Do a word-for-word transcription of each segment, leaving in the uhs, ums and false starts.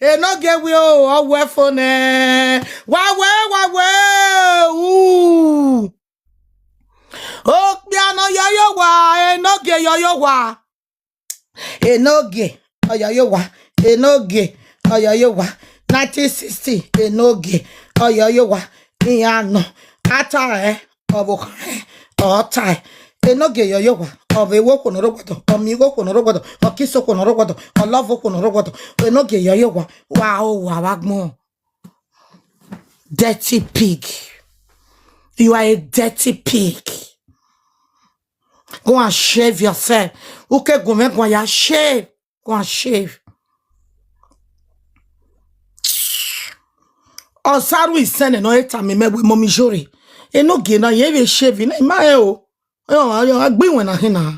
Enogie wi o, ọ wẹ fo nẹ. Wa wẹ, wa wẹ, u. Okpia nọ yọ ye owa, Enogie yọ ye owa. Enogie, ọ yọ ye owa. Enogie, ọ yọ ye owa. Nineteen sixty, Enogie, ọ yọ ye owa. Iran nọ, a ta rẹ, ọvbokhan rẹ, ọ ta rẹ. Enogie yọ ye owa, ọ vbe ru okhuo ne ọ rre ọgọdọ, ọ miẹn igho okhuo ne ọ rre ọgọdọ, ọ kiss okhuo ne ọ rre ọgọdọ, ọ love okhuo ne ọ rre ọgọdọ. Enogie yọ ye owa, wa ho owa vbe agbọn. Dirty pig. You are a dirty pig. Go and shave yourself. Uke gu mwẹ guan ya shave. Go and shave. Ọ sa ru isẹn nẹ ne ọ he tama mẹ wẹ, Mummy Iyore, Enogie na, irẹn vbe shave na, I ma rẹn o. Ọ, ọ, ọ, a gbe iwẹn na khin na.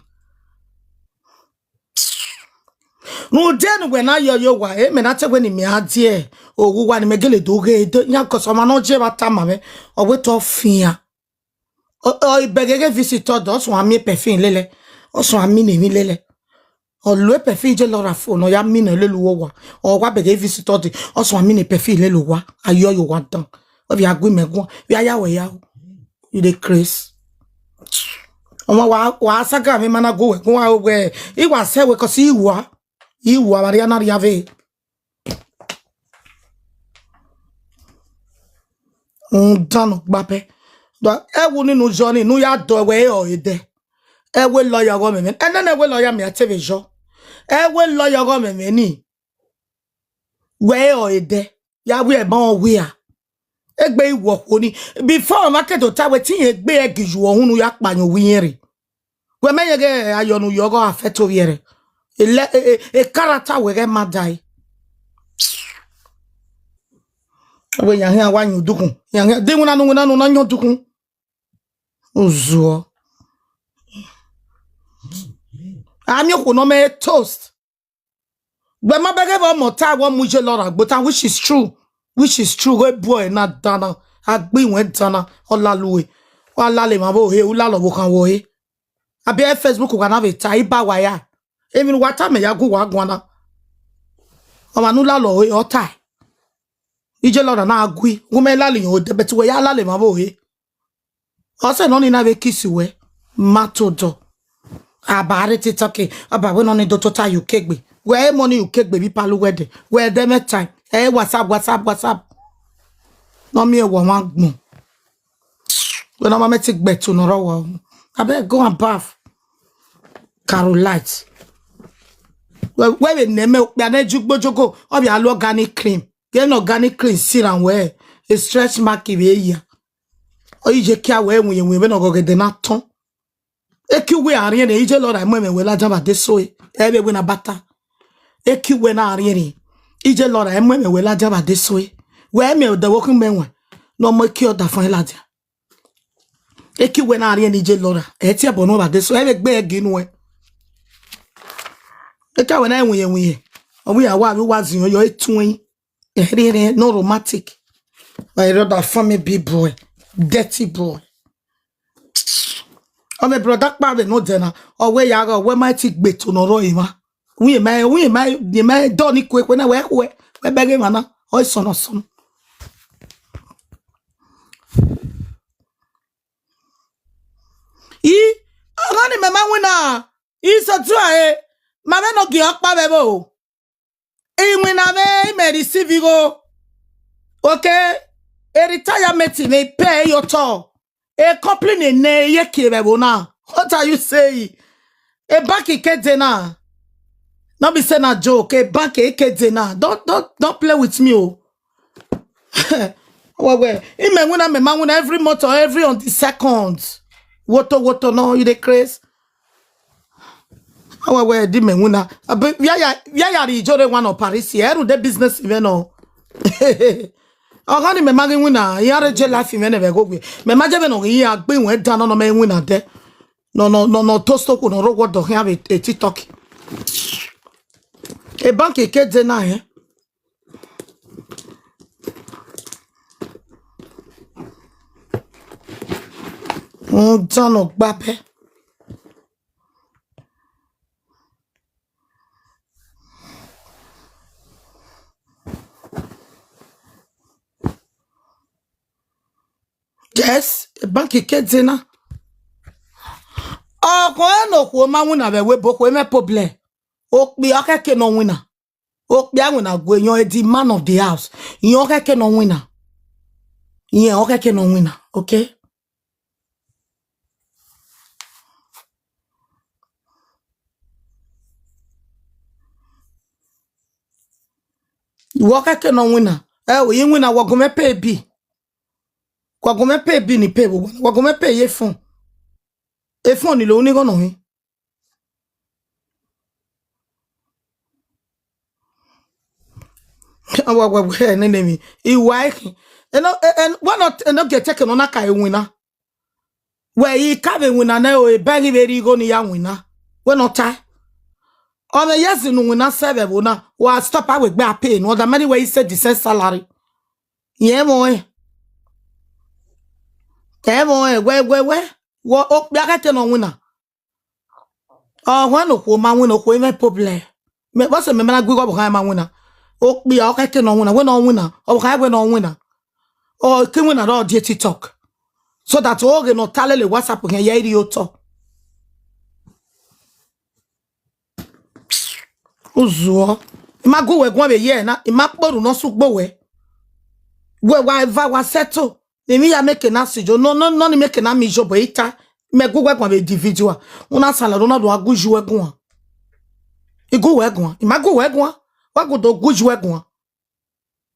Rhunmwuda ne uwẹ na yọ ye owa, e mẹ na te wẹ ne imẹ a die oghe uwa ne imẹ gele do ghe de, yan cos ọmwa ne ọ je vbe tama mwẹ, ọ wẹ te ọ fian. Ọ, ọ, ibẹghe ghe visitor dọ, ọ suẹn a miẹn perfume lele, ọ suẹn a miẹn emwi lele. Ọ lo perfume je lọ ra fo ne ọ ya miẹn lele uwa, ọ wa bẹghe visitor de, ọ suẹn a miẹn perfume lele uwa, a yọ ye owa dan. Wẹ vbe a gu imẹ guan, vbe a ya wẹ ya o. You dey craze. Ọmwa wa, wa saga mwẹ ma na gu wẹ, gu wa wẹ, I wa sẹ wẹ cos I wa, I wa, wa rhia na rhia vbe. Rhunmwuda ne ọ gba bẹ. Ẹwu ni ne u yọ ni, ne u ya dọ wẹ ẹre ọ re dẹ. Ẹwu lawyer ọghọ mwẹ mwẹ. Ẹnẹnẹ ẹwu lawyer mẹ a te vbe yọ. Ẹwu lawyer ọghọ mwẹ mwẹ ni. Wẹ ẹre ọ re dẹ. Ya wẹ ẹmọ wia. Egbe I wọ okhuo ni. Before ọmwa ke do ta wẹ te irẹn gbe ẹre gi yu ọhunmwu ya kpa yan uwu irẹn rre. Wẹ mẹ yẹn ghẹ ayọ ne u yọ ọghọ affect ovbi ẹre. E lẹ, e, e, e character wẹ ghẹ ma dae. Wẹ yan khian wa yan udukhun. Yan khian, de iwinna ne, iwinna ne u na yan udukhun. Uzuọ. A miẹn okhuo ne ọ mẹ toast. Wẹ ma bẹghe vbe ọmọ ta wẹ ọ mu iye lọra gbe ota, which is true, which is true, wẹ bu ẹre na dan na, a gbe iwẹn dan na, ọ lalo ue, wa lalo emwa vbe ohe, u lalo ọvbokhan vbe ohe. A biẹ Facebook wa na vbe ta, I ba wa ya. Emwi ne uwa tama ya gu uwa guan na. Ọmwa ne u lalo ọre, ọ tae. Iye lọra na gui, gu mẹ lalo iyan odẹ, but wẹ ya lalo emwa vbe ohe. Ọ sẹ ne ọnii na vbe kiss wẹ, ma to dọ. A ba rre TikTok, a ba wẹ ne ọnii do tota ye ukegbe. Wẹ ẹ mọ ne ukegbe vbe ipalu wẹ dẹ. Wẹ dẹ mwẹ time. Ẹ WhatsApp, WhatsApp, WhatsApp. Ne ọ miẹn wẹ ọmwa gbọn. Wẹ ne ọ ma mẹ te gbe ẹto ne ọ rre ọwa. Abeg, go and bath. Carolite. Wẹ, wẹ vbe nẹ mẹ okpia ne ju gbojogo, ọ vbe a lu organic cream. Ghe ne organic cream si ra wẹ, e stretch mark vbe ya. Ọ i ye kia wẹ winna winna vbene ọghọghọ ẹdẹ na tọn. Eki uwẹ a rhiẹnrhiẹn, iye lọra mu ẹmwẹ wẹ ladian vbe adeso e, ẹ vbe wẹ na bata. Eki uwẹ na rhiẹnrhiẹn, iye lọra mu ẹmwẹ wẹ ladian vbe adeso e. Wẹ miẹn odẹ vbe okhin mẹ wan, ne ọ mu eki ọdafẹn ladian. Eki uwẹ na rhiẹnrhiẹn iye lọra, ẹ tie ẹbọ ne ọ vbe adeso, ẹ vbe gbe ẹre gi nuẹn. Eki uwẹ na winna winna, ọ wẹ ya wa vbe uwa ziọn yọ etuẹn. Ẹrhiẹnrhiẹn, no romantic. Like brother, family big boy, dirty boy. Ọ mẹ brother kpa vbe ne odẹ na, ọ wẹ ya gha, ọ wẹ ma ti gbe eto ne ọ rrọọ emwa. Wẹ ma, wẹ ma, ma dọ ni kue kue na, wẹ khuẹ, wẹ bẹghe emwa na, ọ i sọnnọ sọnnọ. I, ọghe ni mẹ ma winna, I sẹ otu ẹre, ma vbe ne ọ gie ọkpa vbe ẹvbo. Iwinna mwẹ imẹ receive igho. Okay, e retirement mwẹ pay ye otọ. E company ne ye kie vbe ẹvbo na. What are you saying? E bank ke dee na. No be say na joke. E bank ke dee na. Don't, don't, don't play with me o. Wẹ, wẹ, imẹ winna, mẹ ma winna every month or every on the second. Woto woto no, you dey craze. Wẹ, wẹ, di mẹ winna. Abi, where ya, where ya rhie Iyore wan nọ Paris? Ẹ rhunmwuda business mwẹ nọ. Ọghe ni mẹ ma ghi winna, iran rre je life mwẹ nẹ vbe ẹghẹ ovbi. Mẹ ma je vbe nọ ghi ya gbe iwẹn dan nọ, nọ mẹ winna dẹ. Nọ, nọ, nọ, nọ toast okhuo ne ọ rre ọwọdọ khian vbe e TikTok. E bank ke dee na, eh? Rhunmwuda ne ọ gba bẹ. Yes, bank ke de na. Ọkhọ ẹn ne okhuo ma winna vbe ẹvbo ebo, okhuo mwẹ problem. Okpia ọkhẹke ne ọ winna. Okpia winna gue yọn, the man of the house. Yọn ọkhẹke ne ọ winna. Yẹn ọkhẹke ne ọ winna, okay? Wẹ ọkhẹke ne ọ winna. Ẹ o, I winna, wa gu mwẹ pay bill. Wa gu mwẹ pay bill ni pay vbe owa, wa gu mwẹ pay ye phone. E phone ni lo ni gho nọ hin. Wa, wa, wa, nene mi. I wa ekhin. Eno, e, e, wẹ nọ, eno gie teke nọ na ka e winna. Wẹ i ka vbe winna nẹ o, eba ghi vbe rri igho ne I ya winna. Wẹ nọ tae. Ọ mwẹ years ne u winna sẹ vbe ẹvbo na, wa stop a wegbe a pay ne, ọ da mẹ ni wẹ i sẹ decent salary. Yẹn ẹmwẹ ọnrẹn. Ẹmwẹ ọnrẹn, wẹ, wẹ, wẹ. Wẹ okpia khẹke ne ọ winna. Ọkhọ ẹn ne okhuo ma winna, okhuo mwẹ problem. Mẹ, vbọzẹ mẹ ma na gu igho ọvbokhan ma winna. Okpia ọkhẹke ne ọ winna, wẹ ne ọ winna, ọvbokhan wẹ ne ọ winna. Ọ ke winna rọ die TikTok. So that oghe ne ọ ta lele WhatsApp khian ya i rri otọ. Uzuọ. I ma gu wẹ guan vbe ye na, I ma kpe orhu ne ọ sẹ ugbo wẹ. Wẹ wa eva wa settle. Emwi ya make na si jo, nọ, nọ, nọ ni make na mi jo, but I ta, mẹ gu wẹ guan vbe individual. Una sala, una do a gu ju wẹ guan. I gu wẹ guan, I ma gu wẹ guan. Wa gu do gu ju wẹ guan.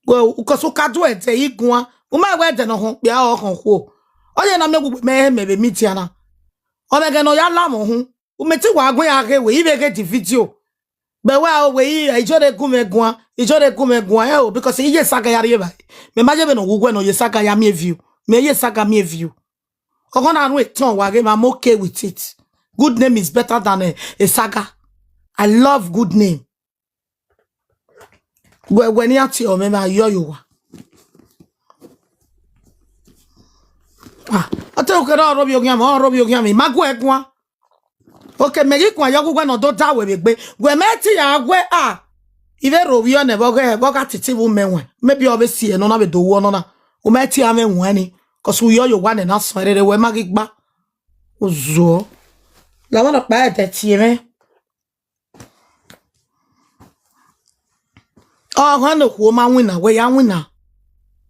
Wẹ, because u ka do ẹdẹ i guan, u ma wẹ ẹdẹ ne ọ họn okpia, ọ họn okhuo. Ọ ye na miẹn uwu mẹ, mẹ vbe media na. Ọ mwẹ ẹghẹ ne ọ ya la mwẹ uhunmwu. U mẹ te wa gu ya ghe wẹ, I vbe ghe the video. Bẹ wẹ a o wẹ, I, Ijore gu mwẹ guan, Ijore gu mwẹ guan, ẹ o, because I ye saga ya rrie evbare. Mẹ ma ye vbene ọ wu wẹ ne ọ ye saga ya miẹn view. Mẹ ye saga miẹn view. Ọghọ na run etọn wa ghe, I'm okay with it. Good name is better than a, a saga. I love good name. Wẹ, wẹ ne iran tie ọmọ mẹ, a yọ ye owa. Ah, ọ te kere ọ rhovbiẹ oghian mwẹ, ọ rhovbiẹ oghian mwẹ, I ma gu ẹre guan. Okay, mẹ ghi guan yọ gu wẹ ne ọ do da wẹ vbe egbe. Wẹ mẹ te ya wẹ, ah, I vbe rhovbiẹ nẹ vbe ọ ghe, vbe ọ gha titi vbe umẹ wẹn. Maybe ọ vbe si ẹre nọ na vbe do wu nọ na. U ma te a mwẹ wẹn ni, cause u yọ ye owa nẹ na sọn rere wẹ ma ghi gba. Uzuọ. La vbọnọkpa ẹdẹ tie mwẹ. Ọghọ ne okhuo ma winna, wẹ ya winna.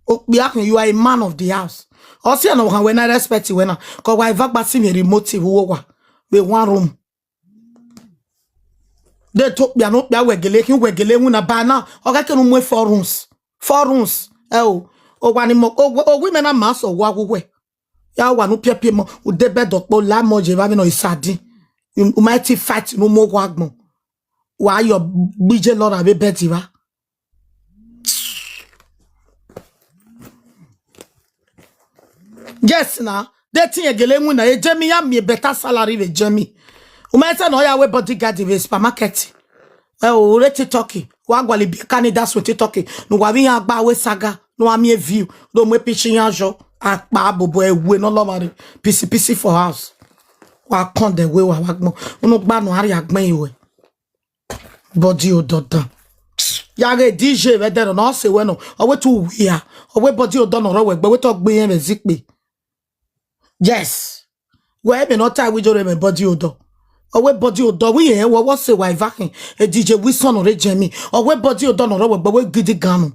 Okpia khin, you are a man of the house. Ọ siẹ ne ọ ghan wẹ na respect wẹ na, ke ọ wa eva gba si mwẹ remote vbe uwu owa, vbe one room. De to okpia ne okpia wẹ gele khin, wẹ gele winna ba na, ọ ghẹ kene u mu four rooms. Four rooms. Ẹ o, owa ni mọ, owa, owa imẹ na ma sẹ owa wu wẹ. Ya wa ne u piẹpiẹ mọ, u de bed ọkpọ, la mọ ye evba vbene ọ i sa din. U ma ti fight ne u mu owa agbọn. Wa yọ gbe iye lọra vbe bed evba. Yes na, de te irẹn gele winna, e Germany ya miẹn better salary vbe Germany. U ma sẹ ne ọ ya wẹ bodyguard vbe supermarket. Ẹ o, u rre TikTok, wa gualọ ibiẹka ni da suẹn TikTok, ne uwa vbe iran gba wẹ saga, ne uwa miẹn view, do mu epichi iran yọ, akpa bobo ẹwe ne ọ lọmwa rre, pisi pisi for house. Wa kọn dẹ wẹ wa wa gbọn, unu gba nọ a rhie agbẹn ruẹ. Body odọ dan. Ya ghe D J vbe ẹdẹrẹ nọ, ọ sẹ wẹ nọ, ọ wẹ te u wia, ọ wẹ body odọ nọ rọ wẹ gbe, ọ wẹ te ọ gbe irẹn vbe zikpe. Yes. Wẹ mẹ ne ọ ta wẹ Ijore mwẹ body odọ. Ọ wẹ body odọ, wẹ irẹn wọ, wọ sẹ wa eva khin. E D J Wilson nọ rre Germany. Ọ wẹ body odọ nọ rọ wẹ gbe, ọ wẹ gidi gan nọ.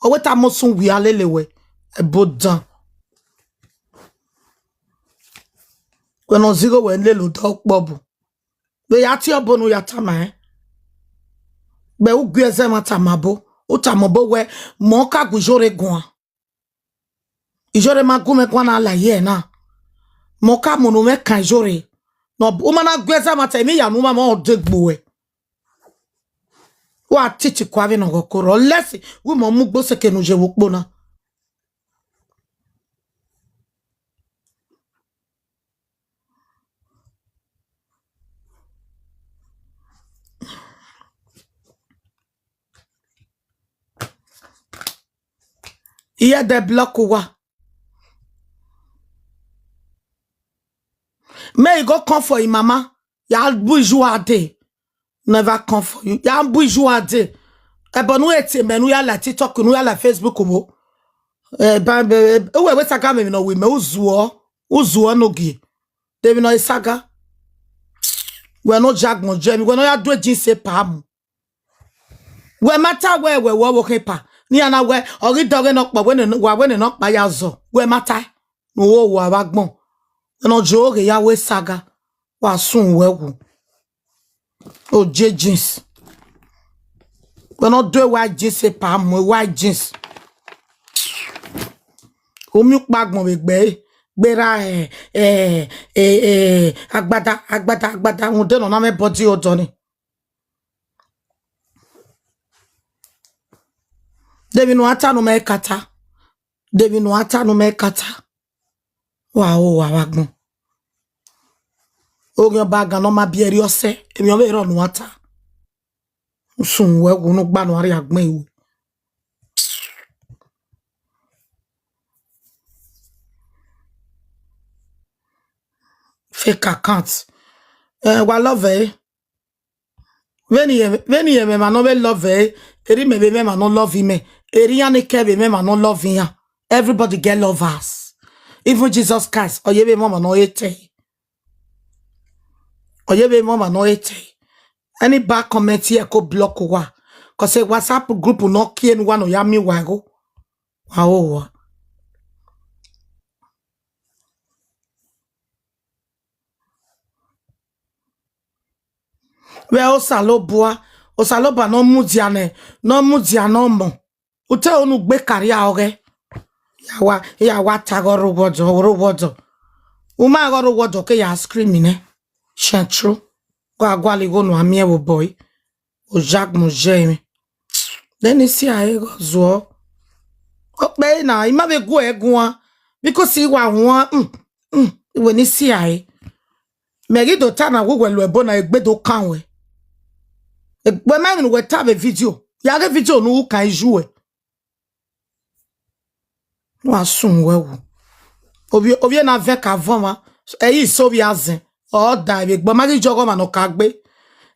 Ọ wẹ te a mu sun wia lele wẹ. Ẹbo dan. Wẹ ne ọ zigho wẹ lele odọ ọkpọ bu. Vbe ya tie ọbo ne u ya tama ẹn. Vbe u gu ẹzẹ mwa tama ọbo, u tama ọbo wẹ, mẹ ọ ka gu Ijore guan. Ijore ma gu mwẹ guan na la ye na. Mẹ ọ ka mu ne u mwẹ kan Ijore. Ne ọ, u ma na gu ẹzẹ mwa ta, emwi ya ne u ma mẹ ọ de gbe uẹ. Wa titi kua vbene ọ ghọ koro. Lẹsi, wẹ mẹ ọ mu ugbo seke ne u ye vbe ukpo na. Iye ẹdẹ block uwa. Mẹ i go come for your mama. Ya bu iju a dee. Never come for you. Ya bu iju a dee. Ẹbọ ne u e tie mẹ ne u ya la TikTok, ne u ya la Facebook vbo. Eh, ba, be, uwẹ wẹ saga mwẹ emwi ne ọ wi mẹ, uzuọ, uzuọ ne ogie. De emwi ne ọ saga. Wẹ ne ọ ya agbọn ye emwi, wẹ ne ọ ya do jeans epa mu. Wẹ ma ta wẹ, wẹ wẹ ọvbokhan epa. Ne iran na wẹ, ọ ghi dọghe nọkpa, wẹ ne, wa wẹ ne nọkpa ya zọ. Wẹ ma ta, ne u ho owa vbe agbọn. Wẹ ne ọ ye oghe ya wẹ saga. Wa sun wẹ wu. Oje jeans. Wẹ ne ọ do white jeans epa mu, white jeans. U miẹn ukpa agbọn vbe egbe ẹre, gberra, eh, eh, eh, eh, agbada, agbada, agbada, rhunmwuda ne ọ na mwẹ body odọ ni. De emwi ne u ra ta ne u ma ka ta. De emwi ne u ra ta ne u ma ka ta. Wa ho owa vbe agbọn. Oghian ọba gan ne ọ ma biẹ rrie ọsẹ, emwi ọ vbe rrọọ ne u ra ta. Usun wẹ wu ne u gba ne u rrie agbọn iwu. Fake account. Eh, wa love ẹre. Vbene irẹn, vbene irẹn mwẹ emwa ne ọ vbe love ẹre, erha imẹ vbe mwẹ emwa ne ọ love imẹ, erha iran ni kẹ vbe mwẹ emwa ne ọ love iran. Everybody get lovers. Even Jesus Christ, ọ ye vbe mwẹ ọmwa ne ọ hate ẹre. Ọ ye vbe mwẹ ọmwa ne ọ hate ẹre. Any bad comment here, ko block uwa. Cause WhatsApp group ne ọ kie ne uwa ne ọ ya miẹn uwa igho. Wa ho owa. Vbe Osanobua, Osanobua ne ọ mudia nẹ, ne ọ mudia ne ọmọ. U te unu gbe karria ọghẹ. Ya wa, ya wa ta ghe ọ rre owa ọdọ, ọ rre owa ọdọ. U ma ghe ọ rre owa ọdọ, ke ya scream nẹ. Central. Gua gualọ igho ne uwa miẹn vbe obọ ẹre. Oyagbọn ye mwẹ. Then isi a he ghe ọ zuọ. Okpẹre na, I ma vbe gu ẹre guan. Because I wa huan, mm, mm, I wẹ ne isi a he. Mẹ ghi do ta na wẹ uwẹ lu ẹbo na, egbe do kan wẹ. Wẹ ma emwi ne uwẹ ta vbe video. Ya ghe video ne u kan iye uwẹ. Wa sun wẹ wu. Ovbi, ovbi na vẹ ka vọn mwa. Ẹ i so ovbi azẹn. Ọ da vbe egbe, ọ ma ghi jọghe ọmwa ne ọ ka gbe.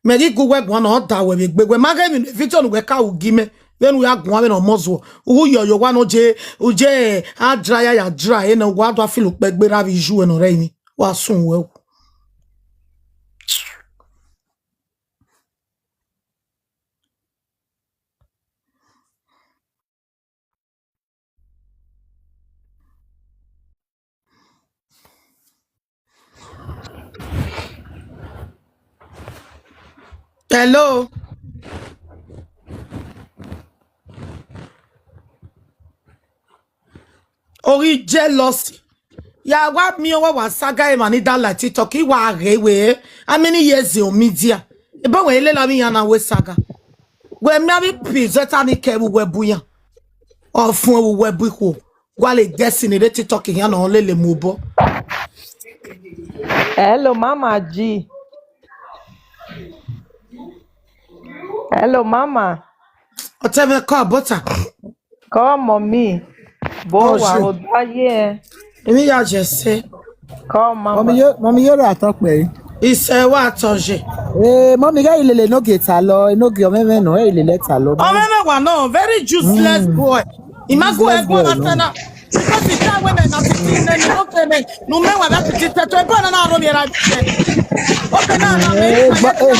Mẹ ghi gu wẹ guan na, ọ da wẹ vbe egbe. Wẹ ma ghe emwi ne video ne uwẹ ka ru gi mẹ. Vbene u ya guan vbene ọ mọ zuọ. U gu yọ ye owa ne u je, u je a dra ya ya dra, ena uwa do a feel ukpẹ gberra vbe iye uwẹ ne ọ rre emwi. Wa sun wẹ wu. Hello. Oghi jealous. Ya wa miẹn ọmwa wa saga emwa ni da la TikTok, I wa ghe wẹ, how many years on media? Ebe wẹ lele avbe iran na wẹ saga. Wẹ miẹn avbe presenter ni kẹ vbe uwẹ bu iran. Ọ fuẹn vbe uwẹ bu ikhuo. Gualọ guest ni rre TikTok iran ne ọ lele mu obọ. Hello, Mama G. Hello, Mama. Ọtẹn mwẹ kọ bọta. Call mommy. Bo wa oda ye. Emi ya je se. Call mama. Mọmi yo, mọmi yo ra tọ pẹ. Ise wa tọ je. Eh, mọmi ga ilele no ge ta lọ, no ge ọmẹmẹ nọ, ilele ta lọ. Ọmẹmẹ wa nọ, very useless boy. Imagu ẹ gbọ na fẹ na. Because he tell women na fifteen men, no payment. No men wa that fifteen to. Ebo na na ro mi ra. Okay, na na me.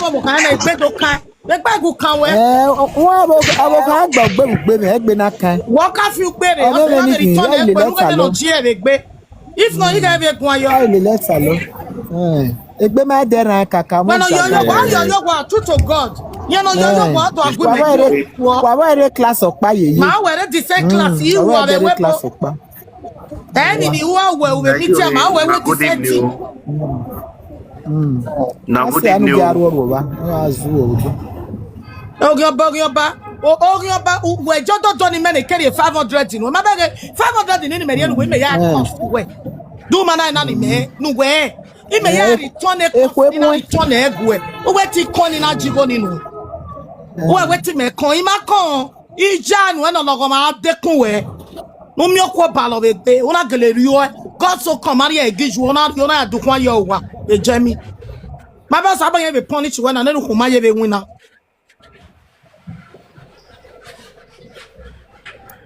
Mo mo kan na egbe do kan. Vbe egbe gu kan wẹ. Eh, wọn abo abo kan gbọ gbegbe mẹ egbe na kan. Wọ ka fi ukpere, ọmẹmẹ ni ghi ya ilele ta lọ. If not, you can be a guy. Ilele ta lọ. Eh, egbe ma dẹ ran kaka mo. Well, no, yo yo wa, yo yo wa, true to God. You know, yo yo wa, to agree with you. Wa wa ere class ọkpa yeye. Ma were the same class, you wa were class ọkpa. Ẹni ni wọ́n wẹ̀ òwe mi tí a máa wẹ̀ wẹ̀ ti sẹ́ẹ̀tì. Na good evening o. Ogin ọba, ogin ọba, o- ogin ọba, wẹ̀ jọ́ dọ́dọ́ ni mẹ́rin kẹ́rì five hundred nù. Ẹ má bẹ̀rẹ̀ five hundred nínú mẹ́rin ẹnu wẹ̀ mẹ́rin yà kọ́ wẹ̀. Dùn ma náà náà ni mẹ́ nu wẹ̀. Ime ya return e cost, ina return e gu ẹ. Uwẹ ti kọn ni na jigo ninu. Uwẹ wẹ ti mẹ kọn, ima kọn. Ija nu ẹnọ lọghọ ma dekun wẹ. Nu mi okuo balọ vbe gbe, una gele rri uẹ. God so come, ma rhie ẹgi yu, una rhie, una ya dukhuan ye owa vbe jẹ mi. Ma bẹ Osanobua ye vbe punish wẹ na, nene ukhun ma ye vbe winna.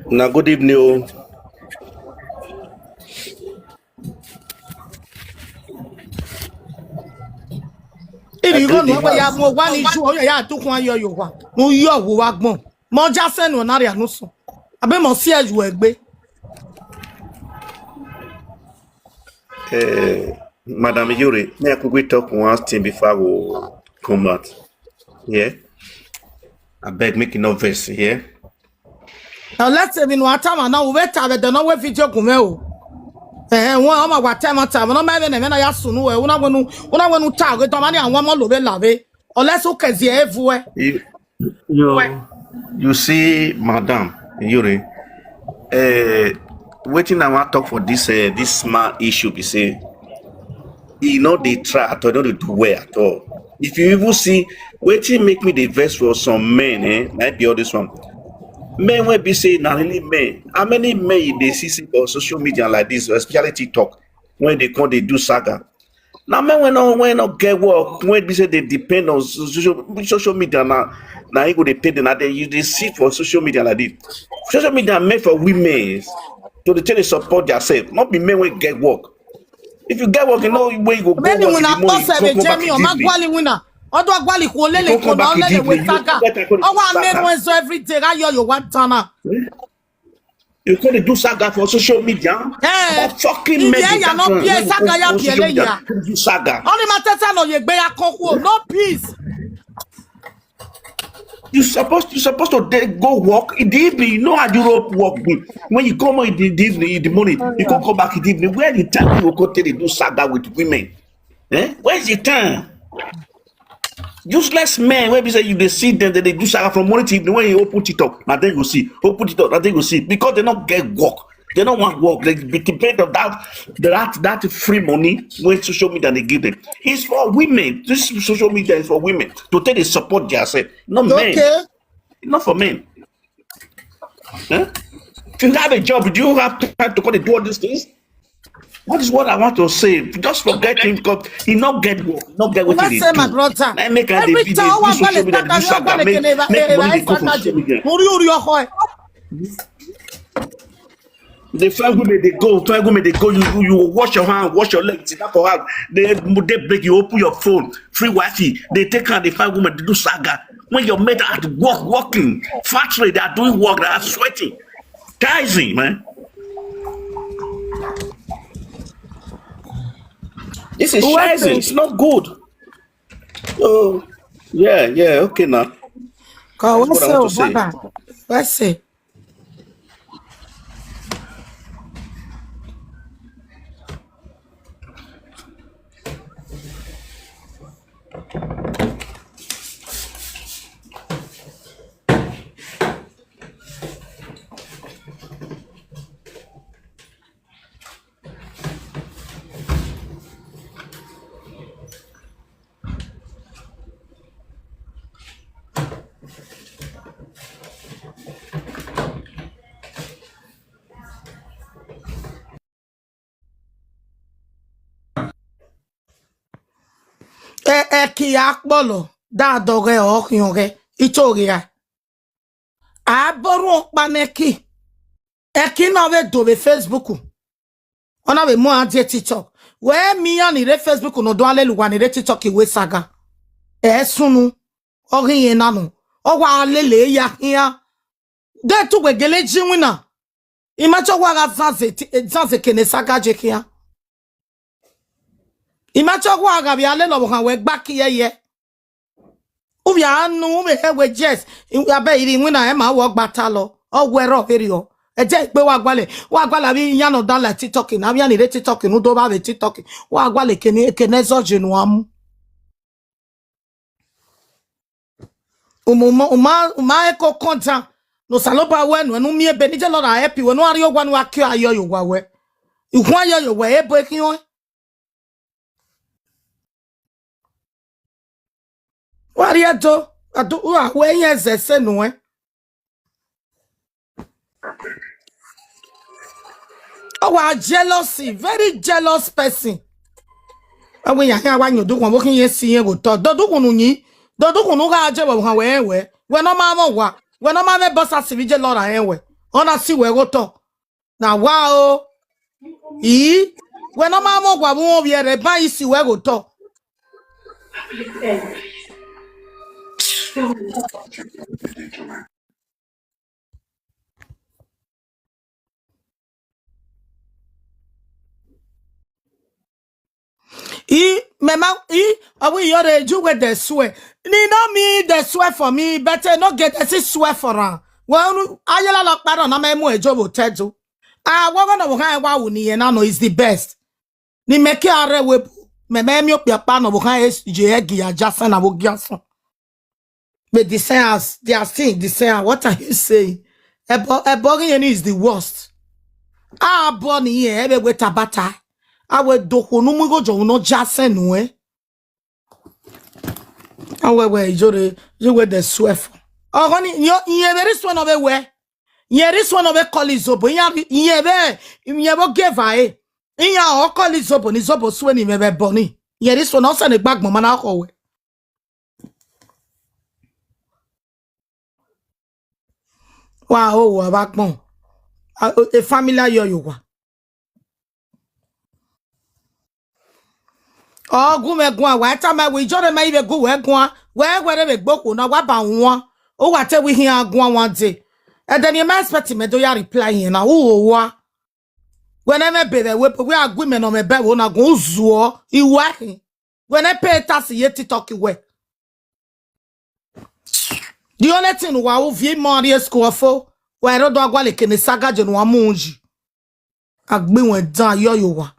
Na good evening o. Wẹ ya mu owa ni ju, ọ ya tu khuan yọ ye owa. Mu yọ wo wa gbọn. Mọ ja sẹ nu na ria nu sọn. Abe mọ si ẹyu ẹgbe. Uh, Madam Yuri, may I quickly talk one thing before I go come out? Yeah? I beg, make you no vex, yeah? Unless emwi ne a tama na, u vbe ta vbe ẹdẹ ne ọ wẹ video gun mwẹ o. Eh, wọn ọma wa ta ẹmwata, wọn ọma ẹmwẹ ne ẹmwẹ na ya sunu wẹ, una wenu, una wenu ta ghe dọmwa ni àwọn ọmọ lo vbe la vbe. Unless u kẹzie e vuẹ. You, you, you see, Madam Yuri, uh, wetin I wan talk for this, uh, this small issue be say, e no dey try at all, e no dey do well at all. If you even see wetin make me dey vex for some men, eh, might be all this one. Men wey be say na really men. How many men you dey see, see for social media like this, especially TikTok, when they come dey do saga? Na men wey no, wey no get work, wey be say they depend on so-, social, social media na, na e go dey pay them. Na dem you dey see for social media like this. Social media made for women to dey take dey support theirself, not be men wey get work. If you get work, you know where you go go. Many work in winner the morning, also you be come back Jamie in or the evening. Magwali winner. Although Agwali khuo You lele come come khuo na back in the olele we evening. You saga. Let her go dey do Ọwa saga. Mero enzo every day. Ga yọ yo wa tana. Eh? You come dey do saga for social media. Eh, for fucking men. Iye dey ya no pie saga ya pie le ya. Come do saga. Only my teta no ye gbe ya kon khuo. No peace. You supposed, you supposed to dey go work in the evening. You know how Europe work be. When you come in the, the evening, in the morning, you come come back in the evening. Where the time you go take dey do saga with women? Eh? Where is the time? Useless men, where be say you dey see them, they dey do saga from morning till evening. When you open TikTok, na then you see. Open TikTok, na then you see. Because they no get work. They no want work. They be depend on that, that, that free money when social media dey give them. It's for women. This social media is for women to take dey support themselves, not men. Okay. Not for men. Eh? If you have a job, do you have time to go and do all these things? That is what I want to say. Just forget him because he not get work, not get what he dey do. Say my brother. Na make I dey video, do social media, do saga, make, make money dey come from social media. Uri uri ọkọ ẹ. They find women, they go, find women, they go. You, you, you wash your hand, wash your leg, sit down for house. They, they beg you, open your phone, free Wi-Fi. They take hand, they find women, they do saga. When your mate at work, working, factory, they are doing work, they are sweating. Guys, man. This is shiesty. It's not good. So, yeah, yeah, okay now. That's what I want to say. What's it? Ẹ, ẹ kia kpọlọ, da dọghẹ ọ khian ọghẹ, ito ghe a. A bọ rhuọn ọkpa ne ẹki. Ẹki na vbe do vbe Facebook. Ọ na vbe mu a die TikTok. Wẹ miẹn iran ni rre Facebook nọ do a lele uwa ni rre TikTok wẹ saga. Ẹ sunu, ọ ghi rẹn na nọ. Ọ wa lele ya khian. De tu wẹ gele ji winna. I ma chọ wa gha zanze ti-, zanze kene saga je khian. I ma chọ wa gha vbe a lele ọvbokhan wẹ gba ki yẹyẹ. U vbe a nu, u vbe hẹ wẹ yes, abẹ iri iwinna ẹn ma wẹ ọ gba ta lọ, ọ wẹ rrọọ vberriọ. Ẹdẹ egbe wa gualẹ, wa gualẹ avbe iran nọ dan la TikTok na, avbe iran ni rre TikTok ne u do vba vbe TikTok, wa gualẹ kene, kene ẹzọ je ne uan mu. Uma, uma, uma, uma ẹko kọndan, ne Osanobua wẹ nuẹn ne u miẹn ebe ne I je lọ ra help wẹ, ne u gha rrie owa ne u gha kie ayọ ye owa wẹ. Ikhuan ayọ ye owa, ebo ekhian. Wa rrie do, a do, u gha ru ẹyẹn zẹ ẹse nuẹn. Ọ wa jealousy, very jealous person. Ọ wẹ iran khian wa yan odukhunmwu, vbe ọ khin ye si irẹn vbe otọ. Dodukhunmwu yin, dodukhunmwu gha je vbe ọvbokhan wẹ rẹn wẹ. Wẹ ne ọ ma mwẹ owa, wẹ ne ọ ma mwẹ boss asivbi je lọ ra rẹn wẹ. Ọ na si wẹ ghe otọ. Na wa o. I, wẹ ne ọ ma mwẹ owa vbe uwẹ ovbi ẹre, ban isi wẹ ghe otọ. Tell me what you want me to do, Jonah. I, mẹ ma, I, ọ wẹ I ya rre, you wẹ dẹ swear. Ni nọ mi dẹ swear for me, but I no get dẹ si swear for am. Well, ayela lọ kpa rọ na mẹ mu ejo vbe otẹdo. A wẹ ọghe ne ọvbokhan wa ru ne irẹn na nọ is the best. Ne imẹ ke a rre ẹvbo ebo, mẹ mẹ miẹn okpia ọkpa ne ọvbokhan ye ẹgi ya Jason na vbe ogiasọn. Vbe the same house, they are still in the same house. What are you saying? Ẹbọ, ẹbọ ghi yẹn ni is the worst. A bọ ni yẹn, ẹ vbe wẹ tabata. A wẹ dokhuo ne u mu igho jọ vbe ne ọ Jason nuẹn. A wẹ wẹ ijore, you wẹ dẹ swear for. Ọghọ ni, yo, iyẹn vbe rhie suẹn nọ vbe wẹ. Iyẹn rhie suẹn nọ vbe call Izobo. Iyẹn rhie, iyẹn vbe, iyẹn vbe ogie evare. Iyẹn ọ call Izobo, ne Izobo suẹn ni mwẹ vbe ẹbọ ni. Iyẹn rhie suẹn nọ, ọ sẹ ne egbe agbọn ma na khọ wẹ. Wa ho wa vbe agbọn. A, e family ayọ ye owa. Ọ gu mwẹ guan, wa tama wẹ ijọre ma i vbe gu wẹ guan, wẹ wẹ rre vbe gbe okhuo na, wa ba wan. U wa te wẹ I khian guan one day. Ẹdẹ ne I ma expect mẹ do ya reply iyẹn na, u ho wa. Wẹ ne ẹmwẹ be vbe ẹvbo ebo, wẹ a gu imẹ ne ọ mwẹ bẹvbo na gun, u zuọ, I wa khin. Wẹ ne pay tax ye TikTok wẹ. The only thing wa ru, viẹ imọ rrie school ọfo, wa rre odọ a gualọ eke ne saga je ne uwa mu yi. A gbe iwẹn dan yọ ye owa.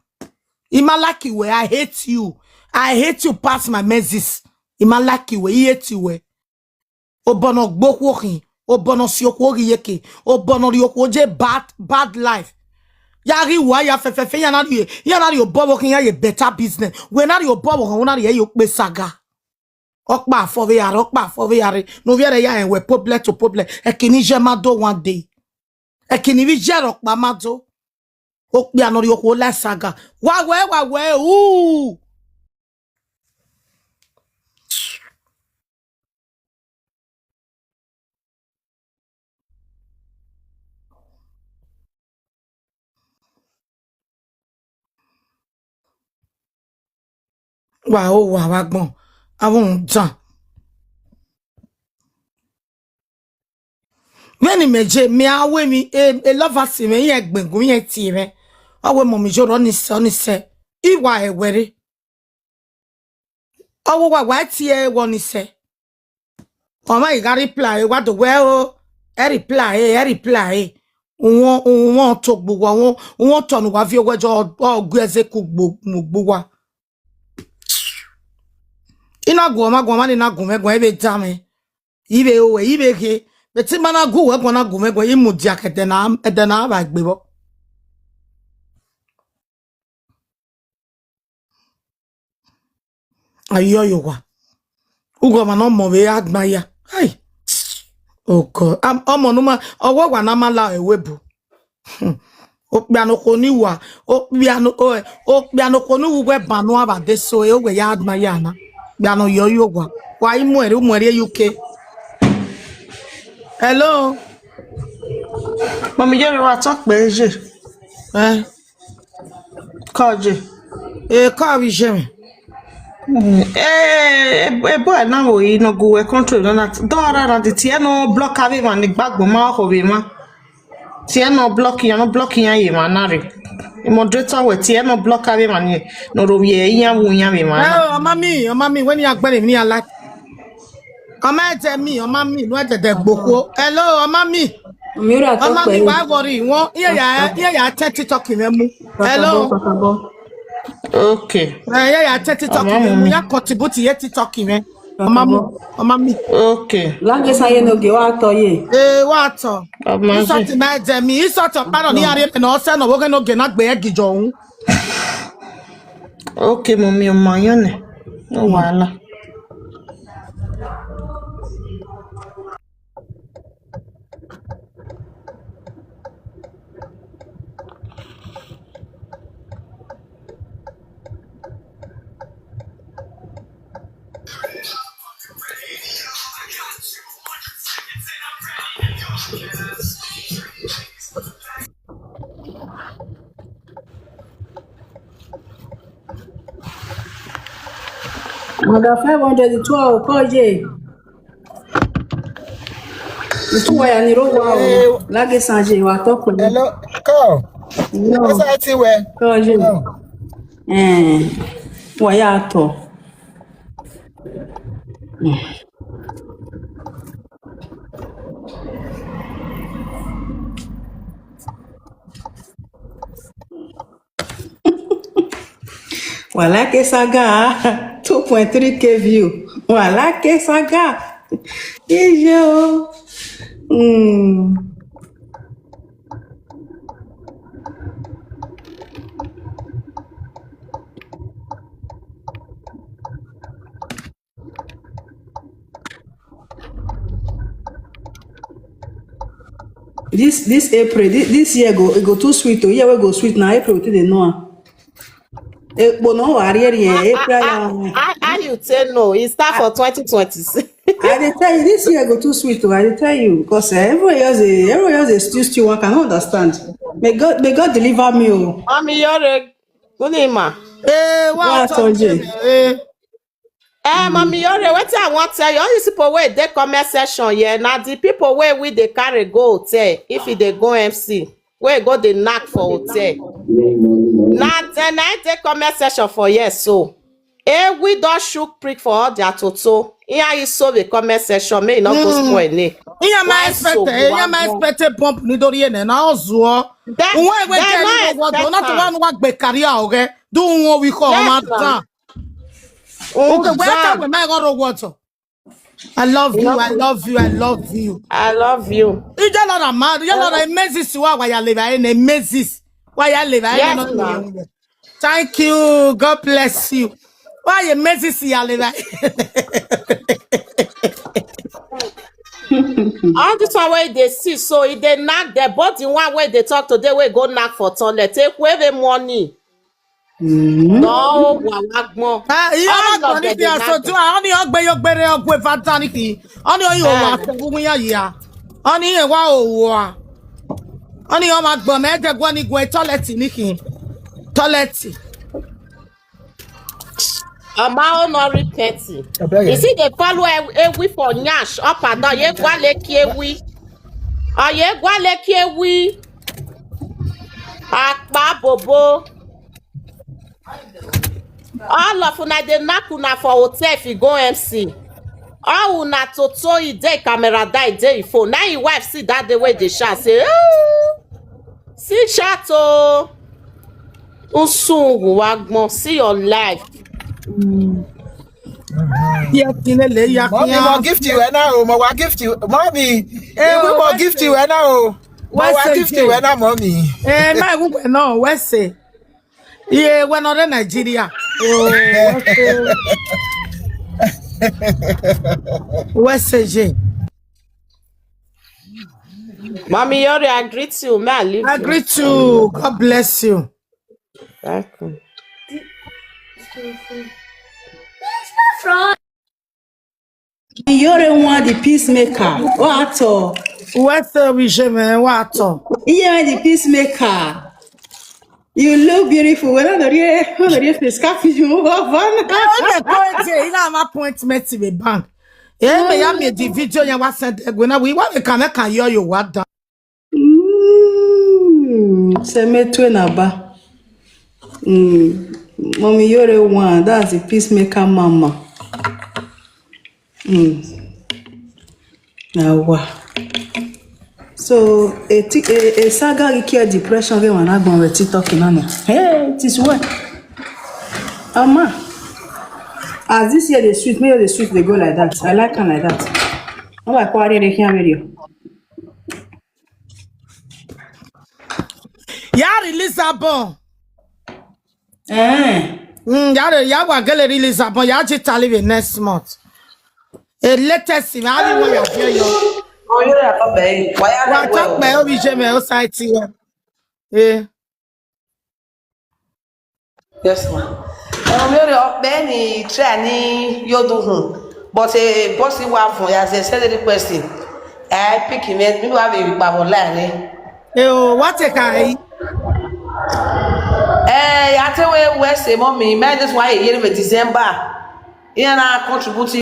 I ma like wẹ, I hate you. I hate you pass my menses. I ma like wẹ, I hate wẹ. Obọ ne ọ gbe okhuo khin, obọ ne ọ si okhuo ghi yeke, obọ ne ọ rhie okhuo je bad, bad life. Ya ghi wa ya fẹfẹfẹ, iran na rhie, iran na rhie obọ vbe okhin, iran ye better business. Wẹ na rhie obọ vbe okhan, wẹ na rhie ye okpe saga. Ọkpa fọ vbe ya rre, ọkpa fọ vbe ya rre, ne ovbi ẹre ya rẹn wẹ problem to problem. Ẹki ne iye ma do one day. Ẹki ne ivbi iye rhọkpa ma do. Okpia ne ọ rhie okhuo la saga. Wa wẹ, wa wẹ, u. Wa ho wa vbe agbọn, avbe rhunmwuda. Vbene imẹ je, mẹ a ru emwi, e, e lovers mwẹ, iran gbengun, iran tie mwẹ. Ọ wẹ mummy Ijore, ọ ni sẹ, ọ ni sẹ. I wa hẹ wẹ rre. Ọ wẹ wa, wa tie ẹre wẹ ọ ni sẹ. Ọ ma i gha reply, wa do wẹ o, ẹ reply, ẹ reply. Uwọn, uwọn to gbe uwa, uwọn, uwọn otọ ne uwa viọ wẹ jọ, ọ gu ẹzẹ ku gbe, mu gbe uwa. I na gu ọmwa, gu ọmwa ni na gu mwẹ guan, ẹ vbe da mwẹ. I vbe ru wẹ, I vbe ghe. But I ma na gu wẹ guan na gu mwẹ guan, I mudia ke ẹdẹ na, ẹdẹ na vba egbe vbọ. Ayọ ye owa. Ughọmwa ne ọmọ vbe ra gban ya. Ai. Oh God. Am-, ọmọ ne u ma, ọ wẹ owa ne a ma la ẹvbo ebo. Hmm. Okpia ne okhuo ni wa, okpia ne, o, okpia ne okhuo ni wu wẹ ban ne uwa vbe adesẹ, e wẹ ya gban ya na. Okpia ne ọ yọ ye owa. Wa i muẹn rre, u muẹn rre U K. Hello. Mummy Ijore, wa tọ kpẹ ye. Eh. Kọ ye. Eh, kọ vbe iye mwẹ. Mm, eh, eh, boy na wo i nọ gu wẹ control nọ na. Dọ ra ra de tie nọ block avbe emwa ni gba agbọn ma ọkhọ vbe emwa. Tie nọ block iran, nọ block iran ye emwa na rre. Moderator wẹ tie nọ block avbe emwa ni nọ ro vbe iran wu iran vbe emwa na. Eh, ọ ma mi, ọ ma mi, wẹ ne iran gbẹre emwi ne iran like. Ọ ma ẹdẹ mi, ọ ma mi, ne u ẹdẹdẹ gbe okhuo. Hello, ọ ma mi. Mi ra tọ Ọ ma mi, pẹre. Wa worry, wọn, iye ya, iye ya tẹ TikTok mwẹ mu. Hello. Kakabọ, kakabọ. Okay. Eh, iye ya tẹ TikTok Ọ ma mwẹ mu, mu. Ya contribute ye TikTok mwẹ. Ọ ma mu, Kakabọ. Ọ ma mi. Okay. Language sa ye no ge, wa tọ ye. Eh, wa tọ. Ọ ma Isọt mi. Ma ẹdẹ mi, Isọt ọkpa nọ ni a rhie mẹ nọ, ọ sẹ nọ, wo ghe ne ogie na gbe ẹgi jọ un. Okay, mummy, ọ ma yọn nẹ. No wahala. Madam five hundred twelve, kọ ye. Uwa ya ni rre owa o. Eh, Lage Sanje, wa tọ kpẹlẹ. Hello, call. No. Esa ti wẹ. Call you. No. Eh, wa ya tọ. Wa like saga, two point three K view. Wa like saga. Iye o. Mm. This this April, this, this year go, e go too sweet o. Year wey go sweet na April we take dey know am. Ekpo no wa rhie rhie, April ya. How, how you take know? E start for twenty twenty-six. I dey tell you, this year go too sweet o. I dey tell you, 'cause, eh, everywhere just dey, everywhere just dey stew stew. I cannot understand. May God, may God deliver me o. Mami Iyore, good evening, ma. Eh, wa Wa tọ tọ je. Je, eh. Eh, Mami Iyore, wetin I wan tell you, all these people wey dey comment section here, na the people wey we dey carry go hotel, if e dey go M C, wey go dey knack for hotel. Na dem na dey comment section for here so. Eh, we don shook prick for all their toto. Iran yi so the comment section, make e no go spoil name. Iran ma expect, iran ma expect a bump ni dori ene na ozuo. Uwe we get ni wo do na to wa nu wa gbe career oghe. Do won wi ko ma ta. Okay, where can we make go what? I love you, I love you, I love you. I love you. Ije lọ ra ma, ije lọ ra amazing si wa wa ya leva ene amazing. Wa ya leva ene no. Thank you. God bless you. Wa ya amazing si ya leva. All this one wey dey see, so e dey knack the body one wey dey talk today wey go knack for toilet. Take away the money. No, wa wa gbọn. Ah, iye ọmọ gbọn ni fi aso ju a, ọni ọgbe yo gbere ọgwe vata ni ki. Ọni oyi owa se wu ya ya. Ọni e wa owa. Ọni ọmọ gbọn mẹ de gwa ni gwe toilet ni ki. Toilet. Ọma o no repent. Abeg. Is it dey follow e, ewi for nyash up and down? Ye gwa leki ewi. Ọ ye gwa leki ewi. Akpa bobo. All of una dey knack una for hotel if you go M C. All una toto e dey camera die dey e phone. Na him wife see that day wey dey shout say, "Oh, see chat o." Usun wa gbọn, see your life. Ye ti lele ya Mommy, kian. Mo gift you ẹ na o, mo wa gift you. Mommy, Eh, we mo wa gift you ẹ na o. Mo wa gift you ẹ na, mommy. Eh, ma wu we no, we say. Iye, we no de Nigeria. Oh, we say. We say je. Mommy Iyore, I greet you. May I leave I you? Greet you. God bless you. Thank you. Iyore wan the peacemaker. Wa tọ. Wa tọ, Bishop, wa tọ. Iyore the peacemaker. You look beautiful. Well, I don't really, I don't really face cap you. Ẹ, ó lè kọ́ èdè, iná àwọn appointment with bank. Ẹ, mẹ ya mi di video yẹn wá send ẹgbẹ́ náà. Wí wá mi kàn mẹ́ kàn yọ yóò wá dán. Mm, sẹ me tue na ba. Mm, Mommy Iyore one, that's the peacemaker mama. Mm. Na wa. So, a, ti- a, a saga ghi kill depression ghe wan na gbọn vbe TikTok na nia. Hey, it is well. Ama, as this year dey sweet, me year dey sweet dey go like that. I like am like that. No like what I dey hear video. Ya release album. Eh. Mm, ya re, ya wa gele release album. Ya ji tali vbe next month. E latest me, I want ya be yo. Oh, you are talk about it. Why are Wa you talk about Obi Jeme society. Eh. Yes, ma. Ọmọ mi ò rí ọpẹ ní try ní yóò dùn hùn. But a boss wa fún ya ṣe send request. I pick him, mi wá bí ìpàwọ̀ láàrin. Eh, oh, what a guy. Eh, I tell you, where say, mommy, man, this why here in December. He and I contribute